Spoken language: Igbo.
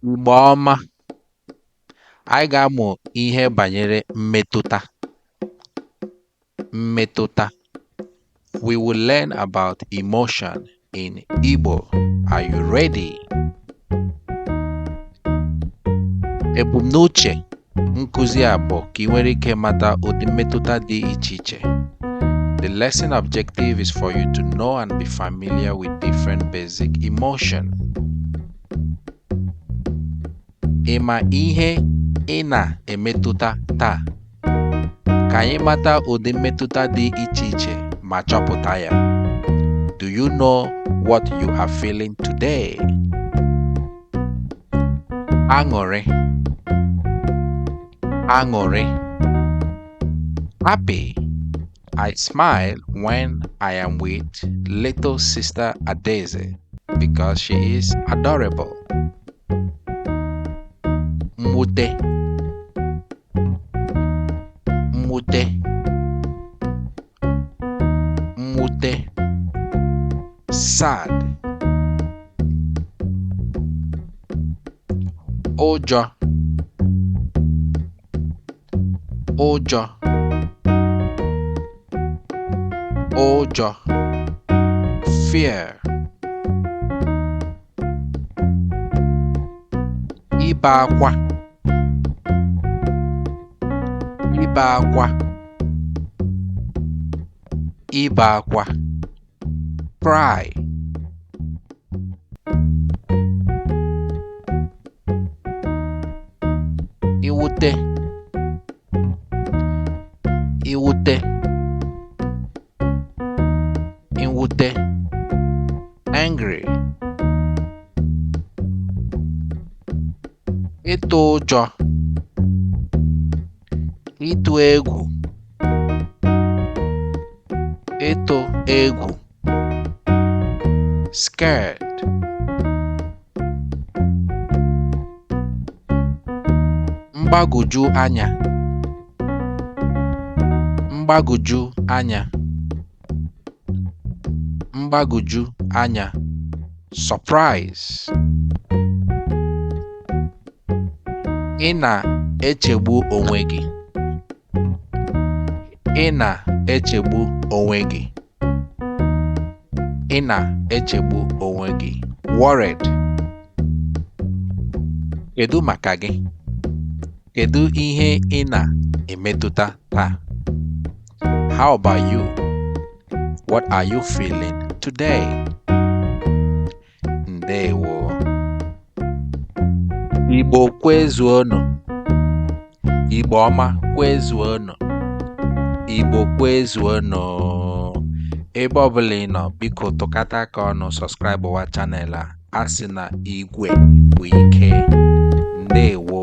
Igbo ọma, anyị ga-amụ ihe banyere mmetụta. Mmetụta. We will learn about emotion in Igbo. Are you ready? Ebumnuche nkụzi a bụ ka ị nwere ike mata ụdị mmetụta dị iche iche. The lesson objective is for you to know and be familiar with different basic emotion. Ị ma ihe ị na-emetụta taa? Ka anyị mata ụdị mmetụta dị iche iche ma chọpụta ya. Do you know what you are feeling today? Aṅụrị, aṅụrị. Happy. I smile when I am with little sister Adaeze because she is adorable. Mwute, mwute, mwute. Sad. Ụjọ, ụjọ, ụjọ. Fear. Ibe akwa, ibe akwa, ibe akwa. Cry. Iwute, iwute, iwute. Angry. Ịtụ ụjọ, ịtụ egwu, ịtụ egwu. Scared. Mgbagwoju anya, mgbagwoju anya, mgbagwoju anya. Surprise. Ị na-echegbu onwe gị. Ị na-echegbu onwe gị. Ị na-echegbu onwe gị. Worried. Kedu maka gị? Kedu ihe ị na-emetụta taa? How about you? What are you feeling today? Ndewo. Igbo kwezuonu. Igbo ọma kwezuonu. Igbo kwezuonu. Ebe ọbụla ị nọ, biko tụkata aka ọnụ subscribe wa channel a. A sị na igwe bụ ike. Ndewo.